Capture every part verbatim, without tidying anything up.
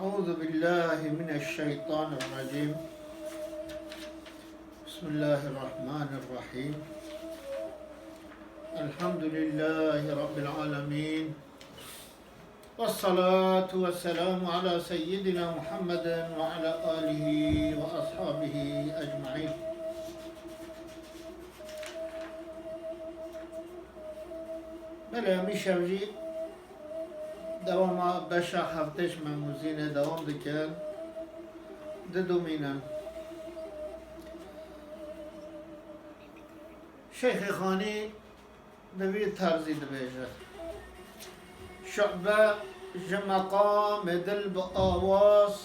أعوذ بالله من الشيطان الرجيم. بسم الله الرحمن الرحيم. الحمد لله رب العالمين. والصلاة والسلام على سيدنا محمد وعلى آله وأصحابه أجمعين. Belê, em îşev jî dewama beşa heftê ji Memûzînê dewam dikin. Didomînin. Şeyxê Xanî bi vî tarzî dibêje: Şu'be ji meqamê dil bi awaz,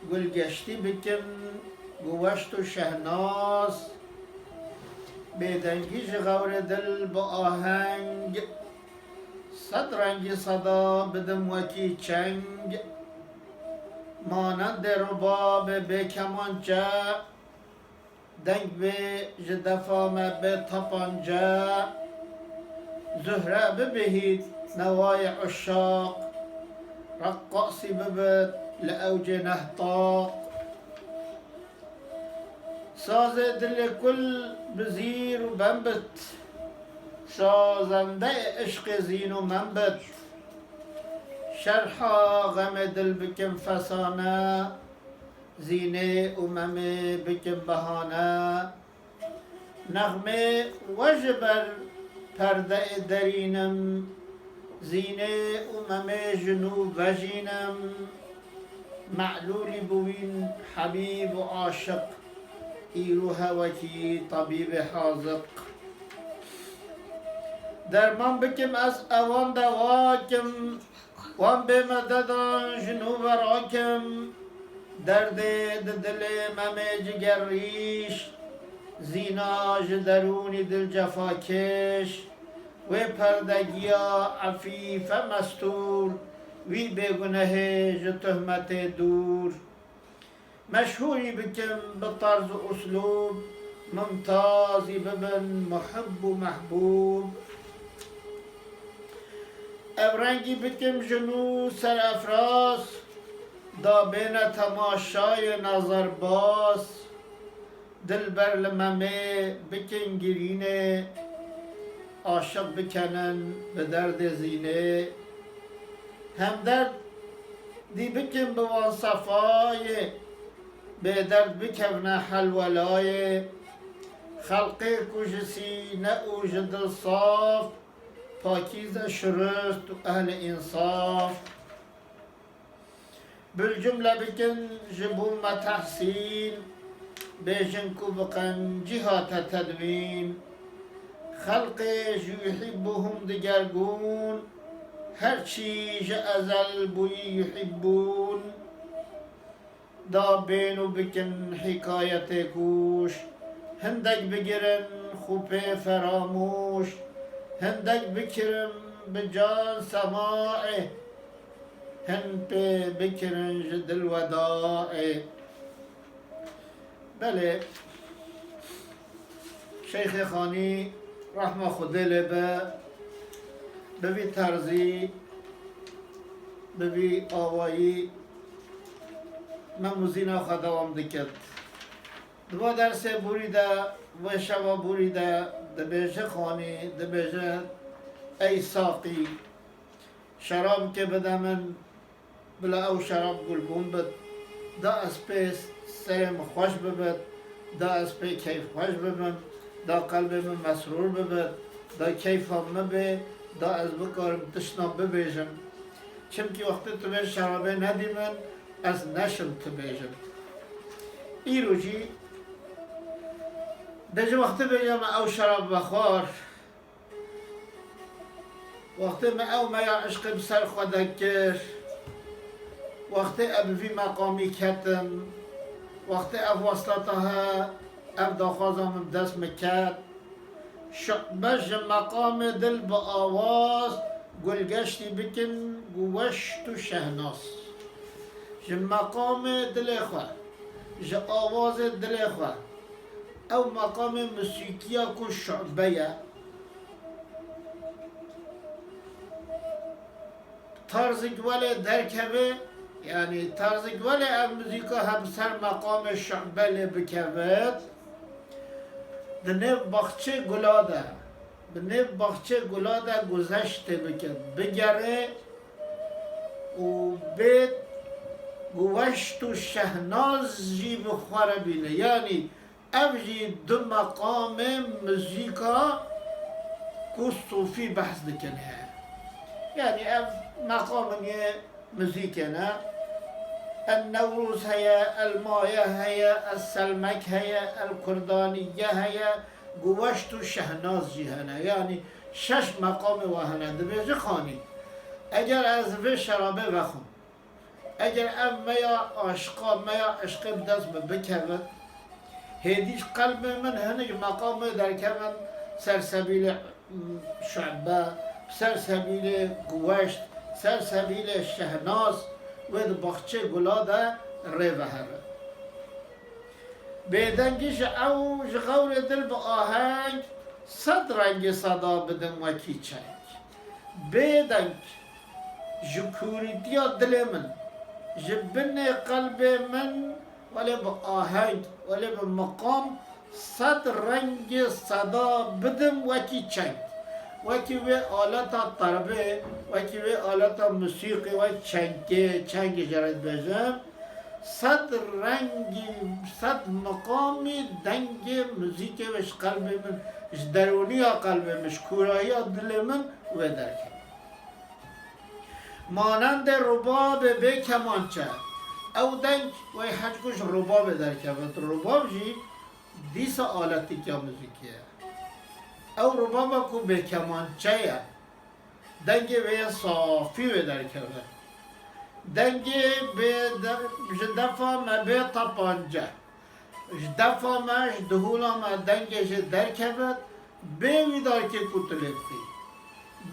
gulgeştî bikin guweşt û şehnaz, bêdengî ji xewrê dil bi aheng, sed rengî seda bidim wekî çeng, manendê rubabê bê kemançe, deng bê ji defa me bê tepance, Zuhre bibihît newayê uşaq, reqqasî bibit li ewcê nehtaq. Sazê dilê kul bi zîr û bem bit, sazendeyê işqê zîn û mem bit. Şerha xemê dil bikin fesane, zînê û memê bikin behane. Nexmê we ji ber perdeyê derînim, zînê û memê ji nû vejînim. Me'lûlî bûyîn hebîb û aşiq, îro he wekî tebîbê haziq. Derman bikim ez ewan dewa kim, wan bê mededan ji nû ve rakim. Derdê di dilê memê cigerrîş, zîna ji derûnî dil cefakêş. Wê perdegiya efîfe mestûr, wî bêgunehê ji tuhmetê dûr. Meşhûrî bikim bi tarz û uslûb, mumtazî bibin muhib û mehbûb. Ev rengî bikim ji nû serefraz, da bêne temaşayê nazerbaz. Dilber li memê bikin girînê, aşiq bikenin bi derdê zînê. Hemderdî bikin bi wan sefayê, bêderd bikevne helwelayê. Xelqê ku ji sîne û ji dil saf, pakîze şurist û ehlê însaf. Bilcumle bikin ji bo me tehsîn, bêjin ku bi qencî hate tedwîn. Xelqê ji yuhîbbuhum digergûn, her çî ji ezel bûyî yuhîbbûn. Da bên û bikin hîkayetê kûş, hindek bigirin xû pê feramûş, hindek bikirin bi can semaê. Hin pê bikirin ji dil wedaê. Belê, Şeyxê Xanî, rehma Xwedê lê be, bi vî terzî, bi vî awayî Memûzîna xwe dewam dikit. Di va dersê borî de, vê şeva borî de dibêje Xanî, dibêje: Ey saqî, şerabikê bide min, bila ew şerab gulbûn bit, da ez pê serê min xweş bibit, da ez pê keyfxweş bibim, da qelbê min mesrûr bibit, da keyfa min bê, da ez bikarim tiştna bibêjim. Çimkî wextê tu vê şerabê nedî min, ez neşim tu bêjim. Îro jî dê ji wextê bêje me ew şerab vexwar. Wextê me ew meya işqê bi ser xwe de kir, wextê ez bi vî meqamî ketim, wextê ev westleta he, ev daxwaza min bi dest min ket, şu'be ji meqamê dil bi awaz gulgeştî bikin guweşt û şehnaz. Ji meqamê dilê xwe, ji awazê dilê xwe, ew meqamê musîkiya ku şu'be ye, tarzek welê derkeve, Yanî tarzek welê ev muzîka hep ser meqamê şu'be lê bikevit, di nêv baxçê gula de, bi nêv baxçê gula de guzeştê bike, bigerê û bê guweşt û şehnaz jî bi xwe re bîne. Yanî ev jî du meqamê muzîka ku sufî behs dikin heye. Yanî ev meqamên yê muzîkê ne. El Newrûz heye, El Maye heye, El Selmek heye, El Kurdaniye heye, Guweşt û Şehnaz jî hene. Yanî şeş meqamê wa hene. Dibêje xanî, eger ez vê şerabê vexwim, eger ev meya aşiqa, meya eşqê bi dest min bikevin, hêdî ji qelbê min hinek meqamê derkevin ser sebîlê şu'be, ser sebîlê guweşt, ser sebîlê şehnaz, wê di baxçê gula de rê veherin. Bêdengî ji ew, ji xewrê dil bi aheng sed rengê seda bidim wekî çeng. Bêdeng ji kûrîtiya dilê min, ji binê qelbê min, welê bi aheng, welê bi miqam sed rengê seda bidim wekî çeng. Wekî wê aleta terbê, wekî wê aleta musîqê, wek çengê, çengê jê re dibêjin. Sed rengî, sed miqamî dengê muzîkê wê ji qelbê min, ji derûniya qelbê min, ji kûrahiya dilê min wê derkevin. Manendê rubabê bê kemançe. Ew deng wey hec ku ji rubabê derkevin. Rubab jî dîsa aletik ya muzîkê ye. Ew rubaba ku bê kemançe ye. Dengê wê yê safî wê derkeve. Dengê bê de-, ji defa me bê tepance. Ji defa me, ji dihûla me dengê jê derkeve, bê wî darkê ku tu lê bixî.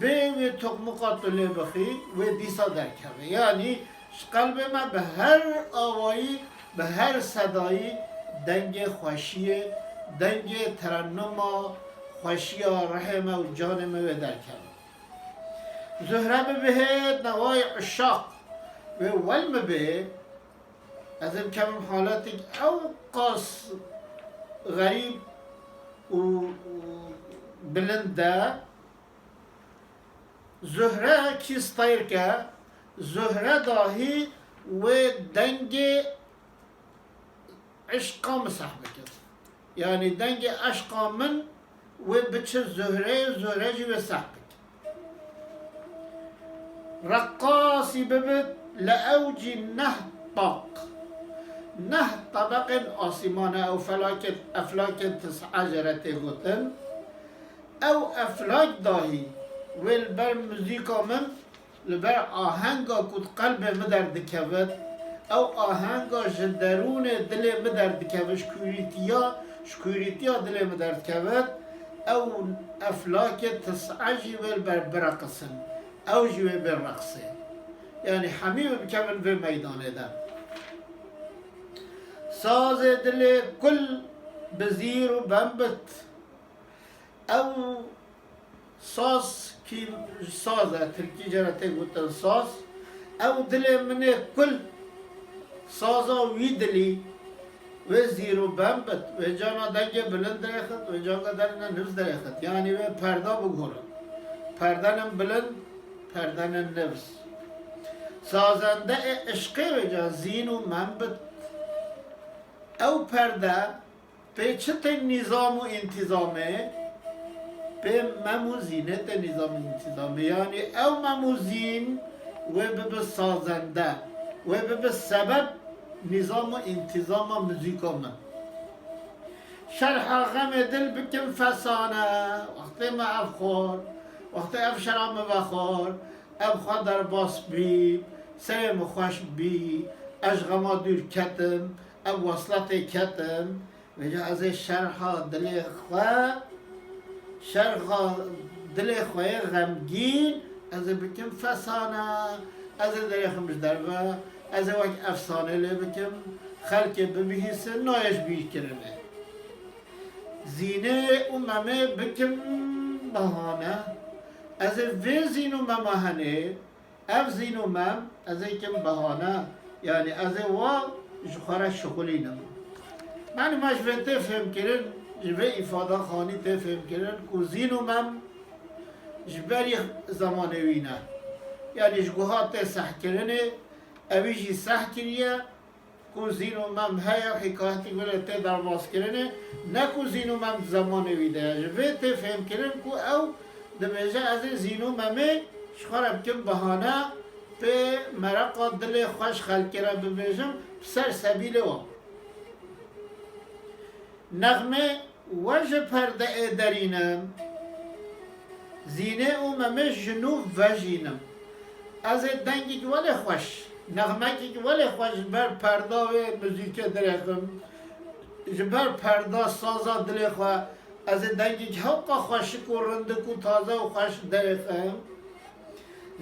Bê wê toqmuqa tu lê bixî, wê dîsa derkeve. Yanî ji qelbê me bi her awayî, bi her sedayî dengê xweşiyê, dengê terennuma xweşiya rihê me û canê me wê derkeve. Zuhre bibihê newayê uşaq wê wel mi bê, ez ê bikevim haletek ew qas xerîb û, û bilind e. Zuhre kî steyr ke, Zuhre dahî wê dengê eşqa min seh bikin. Yanî dengê eşqa min wê biçe Zuhreyê, Zuhre jî wê seh bike. Reqasî bibit li ewcî neh taq. Neh tebeqên asîmane ew felakên, eflakên tis'a jê re tê gotin. Ew eflak dahî wê li ber muzîka min, li ber ahenga ku di qelbê min derdikevit, ew ahenga ji derûnê dilê min derdikevit, ji kûrîtiya, ji kûrîtiya dilê min derdikevit, ew eflakê tis'e jî wê li ber bireqisin, ew jî wê bên reqsê. Yanî hemî wê bikevin vê meydanê de. Sazê dilê kul bi zîr û bembit. Ew saz kî saz e, tirkî jê re tê gotin saz. Ew dilê min ê kul, saza wî dilî, wê zîr û bembit, wê cana dengê bilind dirêxit, wê cana dengê nivz dirêxit. Yanî wê perda bigurin. Perdenên bilind, perdenên nivz. Sazende ê eşqê wê ca zîn û membit. Ew perde pê çi tên nîzam û întîzamê? Pê mem û zînê tên nîzam û întîzamê. Yanî ew mem û zîn wê bibe sazende, wê bibe sebeb nîzam û întîzama muzîka min. Şerha xemê dil bikim fesane, wextê me ev xwar, wextê ev şerab min vexwar, ev xwe derbas bî, serê min xweş bî, ez ji xema dûr ketim, ev wesletê ketim, Vêca ez ê şerha dilê xwe, şerha dilê xwe yê xemgîn, ez ê bikim fesane, ez ê derêxim ji derve, ez ê wek efsane lê bikim, xelkê bibihîsin, nayê ji bîr kirinê. Zînê û memê bikim behane, ez ê vê zîn û mema henê, Ev zîn û mem ez ê kim behane, Yanî ez ê wa ji xwe re şixulînim. Yanî me ji vê tê fêhmkirin, ji vê îfada xanî tê fêhmkirin ku Zîn û Mem ji berî zemanê wî ne. Yanî ji guha tê sehkirinê, ewî jî seh kiriye ku Zîn û Mem heye, hîkayetî were tê derbazkirinê, ne ku Zîn û Mem di zemanê wî de ye. Ji vê tê fêhmkirin ku ew dibêje, ez ê Zîn û Memê ji xwe re bikim bahane, pê mereqa dilê xwe ji xelkê re bibêjim, bi ser sebîlê wan. Nexmê we ji perdeyê derînim, Zînê û Memê ji nû vejînim. Ez ê dengek welê xweş, nexmekek welê xweş ji ber perda wê muzîkê dirêxim, ji ber perda saza dilê xwe, ez ê dengek hewqa xweşik û rindik û taze û xweş dirêxim.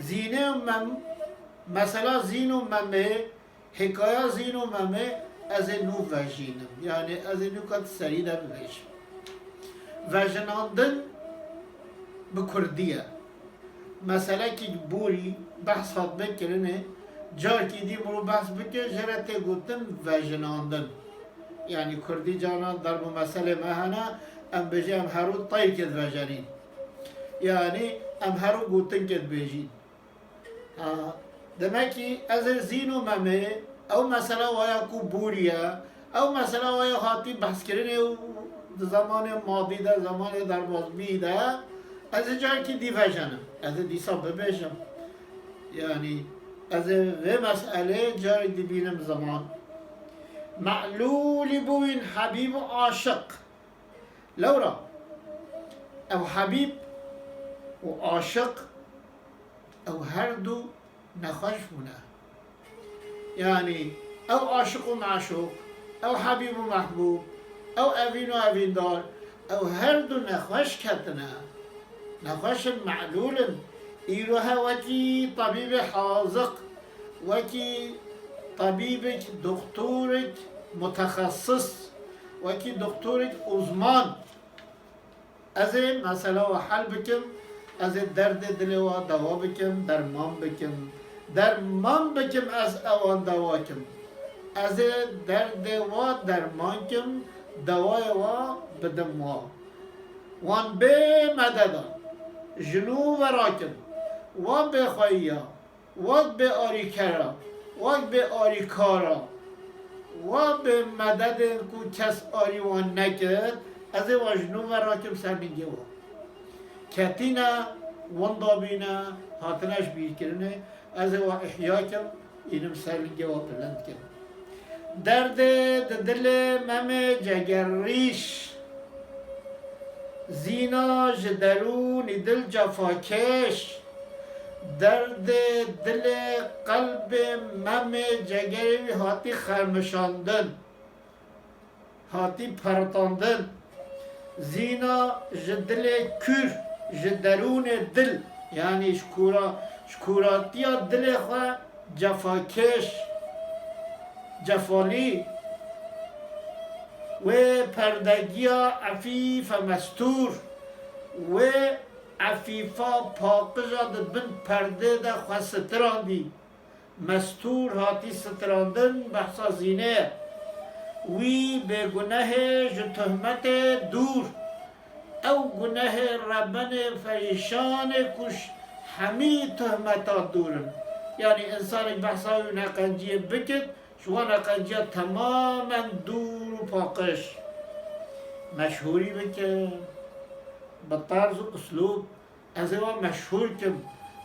Zînê û Mem, mesela Zîn û Memê, hêkaya Zîn û Memê ez ê nû vejînim. Yanî ez ê nûka di serî de bibêjim. Vejinandin bi kurdî ye. Meselekî borî behs hatibê kirinê, carkî dî mirov behs bike, jê re tê gotin vejinandin. Yanî kurdî carna derb û meselê me hene, em bêjin em herû teyrkê divejenîn. Yanî em herû gotinkê dibêjîn. Ha, demekî ez ê Zîn û Memê, ew mesela waya ku bûriye, ew mesela waya hatî behskirinê û di zemanê madî de, zemanê derbazbî de, ez ê carekî dî vejenim. Ez ê dîsa bibêjim. Yanî, ez ê vê meselê carek dî bînim ziman. Me'lûlî bûyîn Hebîb û aşiq. Lewra, ew Hebîb û aşiq, ew her du nexweş bûne. Yanî ew aşiq û meşûq, ew hebîb û mehbûb, ew evîn û evîndar, ew her du nexweş ketine. Nexweş in, me'lûl in. Îro he wekî tebîbê haziq, wekî tebîbek, doktorek mutexesis, wekî doktorek uzman. Ez ê mesela we hel bikim, ez ê derdê dilê we dewa bikim, derman bikim. Derman bikim, ez ewan dewa kim. Ez ê derdê we derman kim, dewayê we bidim we. Wan bê mededan, ji nû ve rakim, wan bêxweyiya, wek bê arîkera, wek bê arîkara, wek bê mededên ku kes arî wan nekir, ez ê wan ji nû ve rakim ser lingê wan. Ketîne, winda bîne, hatine ji bîrkirinê, ez ê wan ihya kim, înim ser lingê wan bilind kim. Derdê di dilê Memê cegerrîş, Zîna ji derûnî dil cefakêş, derdê dilê qelbê Memê cegerê wî hatî xermişandin, hatî peritandin. Zîna ji dilê kûr, ji derûnê dil, yanî ji kûra-, ji kûratiya dilê xwe cefakêş, cefalî, wê perdegiya efîfe mestûr, wê efîfa paqija di bin perdê de xwe sitirandî. Mestûr hatî sitirandin, behsa Zînê ye. Wî bêgunehê ji tohmetê dûr. Ew gunehê rebenê perîşanê ku ji hemî tohmetan dûr in. Yanî însanek behsa wî neqenciyê bikit, ji wan neqenciya temamen dûr û paqij. Meşhûrî bikin, bi terz û uslûb, ez ê wa meşhûr kim,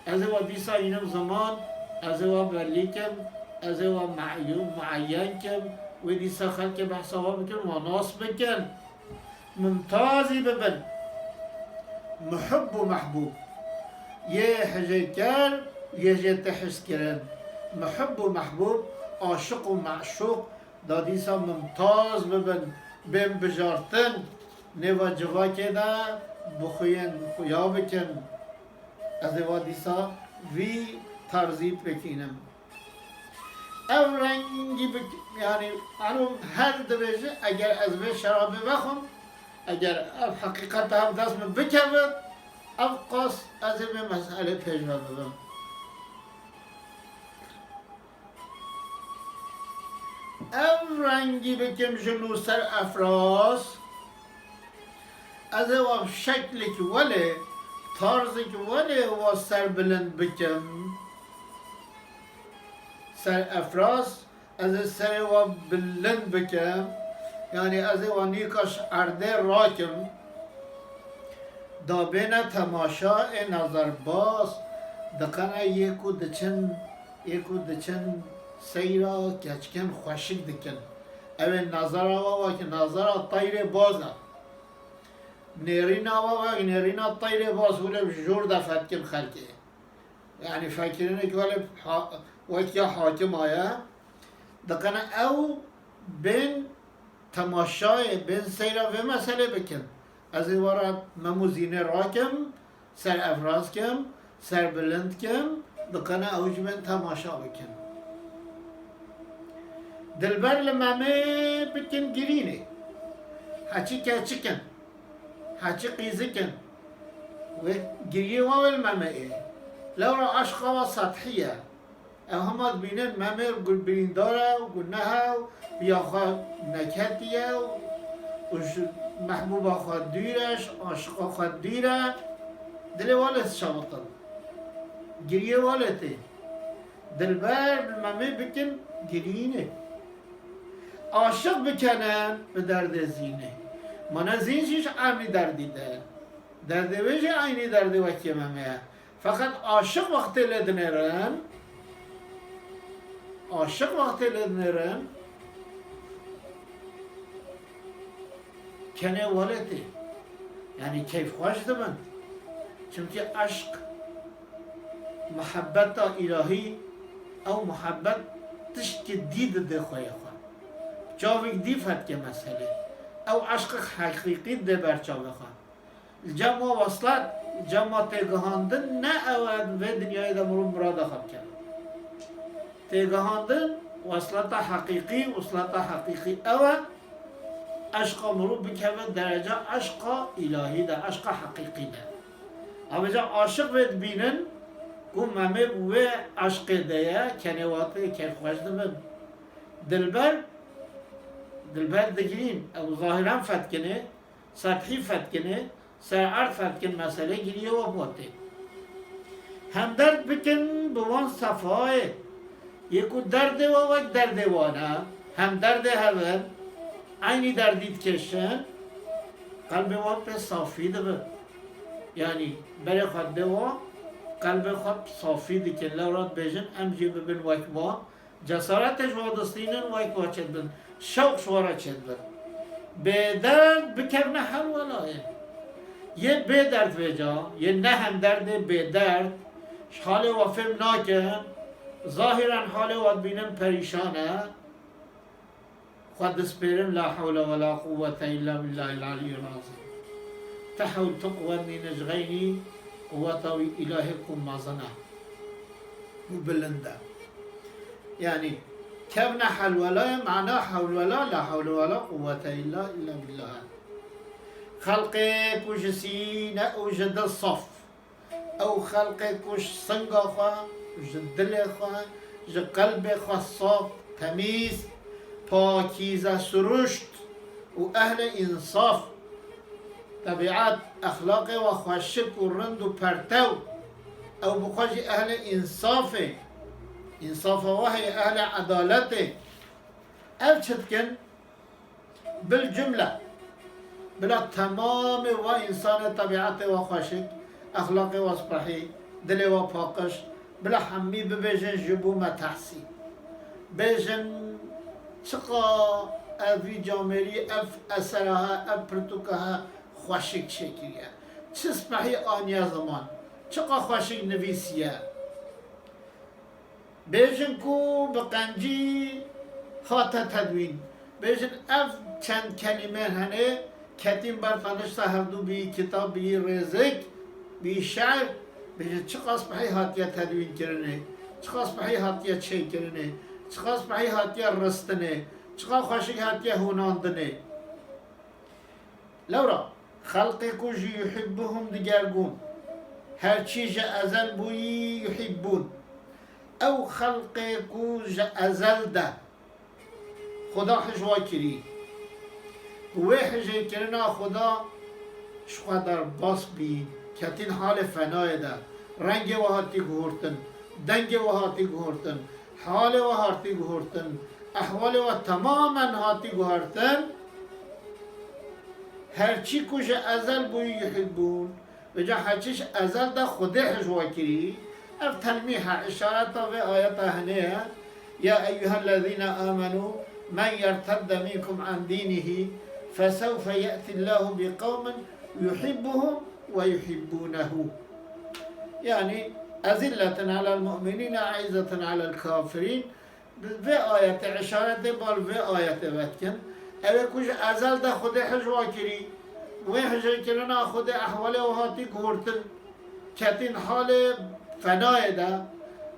ez ê wa dîsa înim ziman, ez ê wa bellî kim, ez ê wa me'yû-, mueyyen kim, wê dîsa xelkê behsa wa bikin, wa nas bikin. Mimtazî bibin. Muhib û mehbûb. Yê hijêker, yê jê tê hizkirin. Muhib û mehbûb, aşiq û meşûq, da dîsa mimtaz bibin, bên bijartin, nêva civakê de bi xuyên xuya bikin. Ez ê wa dîsa vî tarzî pêkînim. Ev rengî bi, yanî, ero her dibêje, eger ez vê şerabê vexwim, eger ev heqîqeta ev dest min bikevin, ev qas ez ê vê meselê pêş ve bibim. Ev rengî bikim ji nû ser efraz. Ez ê wa şeklik welê, tarzik welê wa serbilind bikim. Ser efraz, ez ê serê wa bilind bikim. Yanî ez ê wa nîka ji erdê rakim. Da bêne temaşa ê nezerbaz, diqene yê ku diçin, yê ku diçin seyra keçikên xweşik dikin. Ew ê nezera we wek nezera teyrê baz e. Nêrîna we wek nêrîna teyrê baz hûlê bi jor de fetkin xelkê. Yanî fekirinê ki welê ha-, wek ya hakima ye. Diqene ew bên temaşayê, bên seyra vê meselê bikin. Ez ê we re mem û zînê rakim, ser efraz kim, ser bilind kim, diqene ew jî bên temaşa bikin. Dilber li memê bikin girînê. Heçî keçik in, heçî qîzik in. Wê giriyê wan wê li memê ê. Lewra eşqa wa sethî ye. Ew hema dibînin memê gu-, birîndar e û guneh e û bi ya xwe neketiye û, û ji mehbûba xwe dûr e, ji aşiqa xwe dûr e. Dilê wan lê dişewitin. Giriyê wan lê tê. Dilber bi memê bikin girînê. Aşiq bikenin bi derdê zînê. Mana zîn jî ji eynî derdî de. Derdê wê jî eynî derdê wekî memê ye. Feqet aşiq wextê lê dinêrin, aşiq wextê lê dinêrin, kenê welê tê. Yanî keyfxweş dibin. Çimkî eşq, muhebbeta îlahî, ew muhebbet tiştkî dî dide xweyê xwe. Çavik dî fetke meselê. Ew eşqek heqîqî dê ber çavê xwe. Li cem wa weslet, li cem wa têgihandin ne ew e di vê dinyayê de mirov mirada xwe bikeve. Têgihandin, wesleta heqîqî, wesleta heqîqî ew e, eşqa mirov bikeve dereca eşqa îlahî de, eşqa heqîqî de. Avêca aşiq vê dibînin ku Memê bi wê eşqê de ye, kenê watê keyfxweş dibin. Dilber, dilber digirîn, ew zahiren fetkinê, sethî fetkinê, ser erd fetkin meselê giriyê we botê. Hemderd bikin bi wan sefayê. Yê ku derdê we wek derdê wan e, hemderdê hev in, eynî derdî dikêşin, qelbê wan pê safî dibe. Yanî berê xwe dê wan, qelbê xwe safî dikin. Lewra dibêjin, em jî bibin wek wan. Cesaretê ji wa distînin wek wa çêdibin. Şewq ji wa re çêdibin. Bêderd bikevne helwelayê. Yê bêderd vêca, yê ne hemderdê bêderd, ji halê wa fêm nakin, zahiren halê wa dibînin perîşan e. Xwe dispêrin, la hewle we la quwwete illa billahil aliyyul azîm. Ti hewl, ti quwet nîne ji xeynî quweta wî îlahê ku mezin e û bilind e. Yanî kevne helwelayê, mana hewlwela la hewle we la quwwete illa, illa billah e. Xelqê ku ji sîne û ji dil saf, ew xelqê ku ji singa xwe, ji dilê xwe, ji qelbê xwe saf, temîz, pakîze siruşt û ehlê însaf, tebîet, exlaqê we xweşik û rind û pertew, ew bi xwe jî ehlê însafê, însafa we heye, ehlê edaletê. Ev çi dikin? Bil cumle, bila temamê wa însanê tebîetê wa xweşik, exlaqê wa spehî, dilê wa paqij, bila hemî bibêjin ji bo me tehsîn. Bêjin, çiqa ev vî camêrî, ev esera he, ev pirtûka he xweşik çêkiriye. Çi spehî aniye ziman, çiqa xweşik nivîsiye. Bêjin ku bi qencî hate tedwîn. Bêjin ev çend kelîme hene ketîn ber tenişta hevdû bî kitab, bî rêzik, bî şeir. Bêjin çiqas spehî hatiye tedwîn kirinê, çiqas spehî hatiye çêkirinê, çiqas spehî hatiye ristinê, çiqas xweşik hatiye hûnandinê. Lewra, xelqê ku ji yuhibbuhum digergûn, her çî ji ezel bûyî yuhibbûn. Ew xelqê ku ji ezel de Xuda hij wa kirî. Wê hijêkirina Xuda ji xwe derbas bî, ketîn halê fenayê de. Rengê we hatî guhurtin, dengê we hatî guhurtin, halê we hatî guhurtin, ehwalê we temamen hatî guhertin. Herçî ku ji ezel bûyî yuhîbûn, Vêca heçî ji ezel de Xwedê hij wa kirî. Ev telmîh e, îşareta vê ayeta hinê ye. يا أيها الذين آمنوا من يرتد منكم عن دينه فسوف يأتي الله بقوم يحبهم ويحبونه. Yani, أذلة على المؤمنين أعزة على الكافرين. Bi vê ayetê, îşaretê bal vê ayetê vedikin. Ew ê ku ji ezel de Xwedê hij wa kirî, wê hijêkirina Xwedê ehwalê û hatî guhurtin, ketîn halê fenayê de,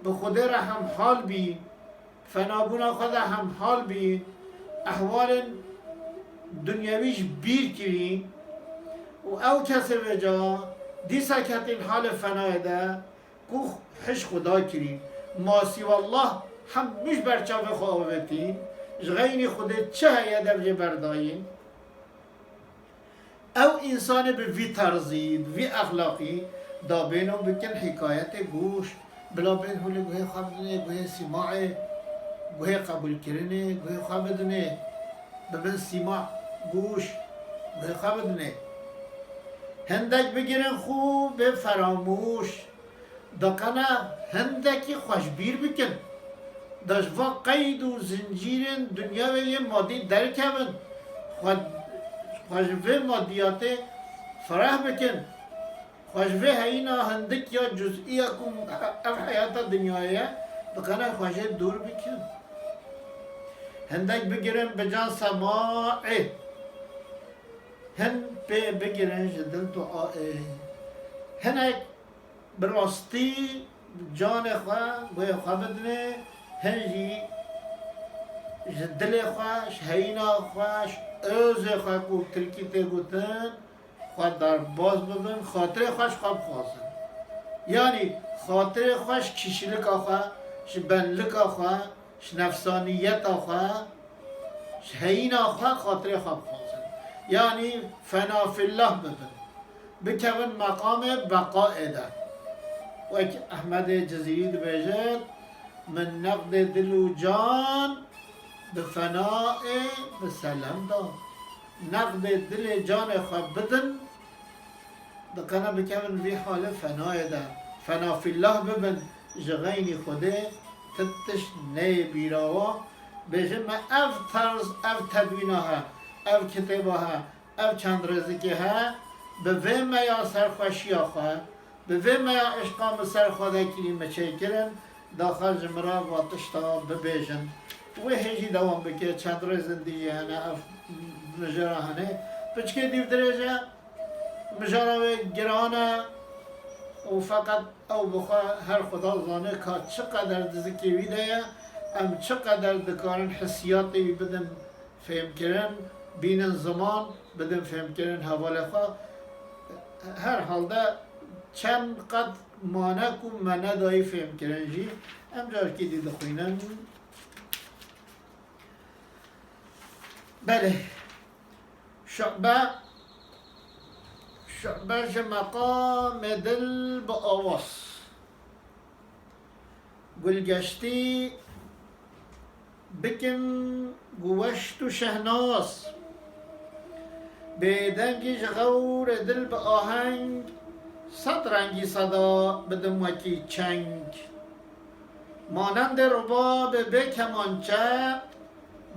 bi Xwedê re hemhal bî, fenabûna xwe de hemhal bî, ehwalên dinyewî ji bîr kirî û ew kesê vêca dîsa ketîn halê fenayê de, Ku hij Xuda kirî, ma sîwallah hemû ji ber çavê xwe avêtîn, ji xeynî Xwedê çi heye dev jê berdayîn. Ew însanê bi vî terzî, bi vî exlaqî da bêno bikin hîkayetê goş, bila bên holê guhê xwe bidinê, guhê sîmaê, guhê qebûlkirinê, guhê xwe bidinê, bibin sîma, goş, guhê xwe bidinê. Hindek bigirin xwe bê feramûş. Diqene hindekî xwe ji bîr bikin. Da ji va qeyd û zincîrên dinyayê yê madî derkevin. Xwe, xwe ji vê madiyatê fireh bikin. Xwe ji vê heyîna hindik ya cuzî ya ku ev heyata dinyayê ye, diqene xwe jê dûr bikin. Hindek bigirin bi can semaê. Hin pê bigirin ji dil duayê. Hinek Bi rastî canê xwe, guhê xwe bidinê, hin jî ji dilê xwe, ji heyîna xwe, ji ozê xwe ku tirkî tê gotin, xwe derbas bibin, xatirê xwe ji xwe bixwazin. Yanî xatirê xwe ji kişîlika xwe, ji benlika xwe, ji nefsaniyeta xwe, ji heyîna xwe xatirê xwe bixwazin. Yanî fena fillah bibin. Bikevin meqamê beqaê de. Wek Ehmedê Cizîrî dibêjit, min neqdê dil û can bi fenaê bi selem da. Neqdê dilê canê xwe bidin, Diqene bikevin vî halê fenayê de, fena fillah bibin, ji xeynî Xwedê ti tişt neyê bîra wan. Bêjin me ev terz, ev tedwîna he, ev kitêba he, ev çendrêzikê he, bi vê meya serxweşiya xwe, bi vê meya îşqa min ser xwe de kirî min çêkirin, daxwaz ji min re va tişta bibêjin. Wê hêjî dewam bike, çendrêzên dî jî hene, ev mijara hene. Piçkê dîv dirêj e, Mijara wê giran e û feqet ew bi xwe her Xuda zane ka çi qeder di zikê wî de ye, em çi qeder dikarin hissiyatê wî bidin fêmkirin, bînin ziman, bidin fêmkirin hevalê xwe. Her halde çend qet mane ku me nedayî fêmkirin jî, em carekî dî dixwînin. Belê. Şu'be, şu'be ji meqamê dil bi awaz. Gulgeştî bikim guweşt û şehnaz. Bêdengî ji xewrê dil bi aheng, sed rengî seda bidim wekî çeng. Manendê rubabê bê kemançe,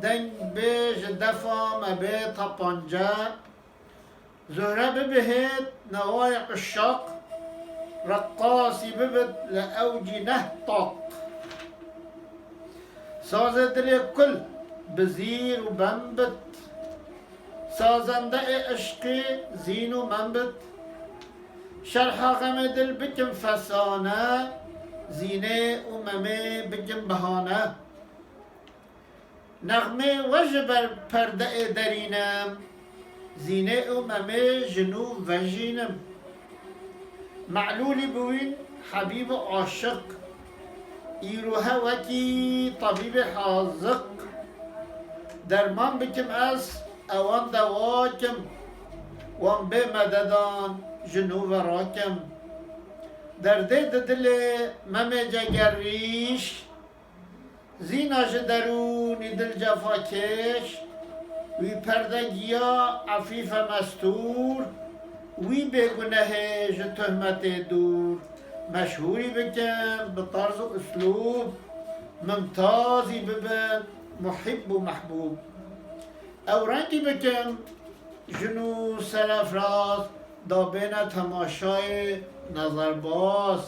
deng bê ji defa me bê tapance. Zuhre bibihêt newayê uşaq, reqqasî bibit li ewcî neh taq. Sazê dilê kul bi zîr û bem bit. Sazende ê eşqê zîn û mem bit. Şerha xemê dil bikim fesane, zînê û memê bikim behane. Nexmê we ji ber perdeyê derîne, zînê û memê ji nû vejînim. Me'lûlî biwîn hebîb û aşiq, îro he wekî tebîbê haziq. Derman bikim ez, ewan dewa kim, wan bê mededan ji nû ve rakim. Derdê di dilê Memê Cegerrîş, zîna ji derûnî dil cefakêş, wî perde giya efîfe mestûr, wî bêgunehê ji tuhmetê dûr, meşhûrî bikim bi tarz û uslûb, mimtazî bibim muhîb û mehbûb. Ew rengî bikim ji nû serefraz, da bêne temaşayê nezerbaz.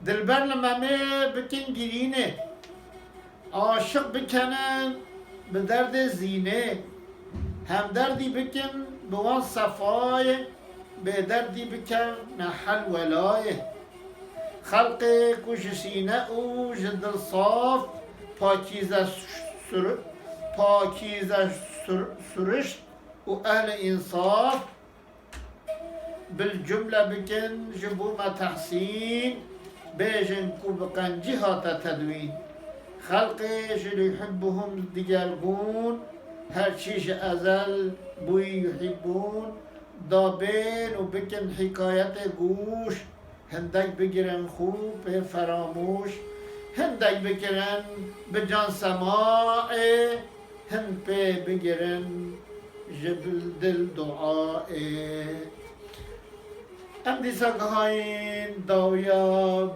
Dilber li Memê bikin girînê, aşiq bikenin bi derdê zînê, hemderdî bikin bi wan sefayê, bêderdî bikevne hel welayê. Xelqê ku ji sîne û ji dil saf, pakîze sur-, pakîze sur-, surişt û ehlê însaf, bilcumle bikin ji bo me tehsîn, bêjin ku bi qencî hate tedwîn. Xelqê ji yuhibbuhum digelbûn, her çî ji ezel bûyî yuhibbûn, da bên û bikin hikayetê gûş, hindek bigirin xû pê feramûş, hindek bigirin bi can semaê, hin pê bigirin ji bil dil duayê. Em dîsa gihayîn dawiya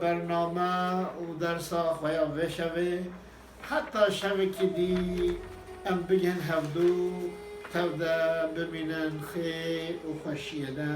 bername û dersa xwe ya vê şevê. Heta şevekî dî em bigihên hevdû, tev de bimînin xêr û xweşiyê de.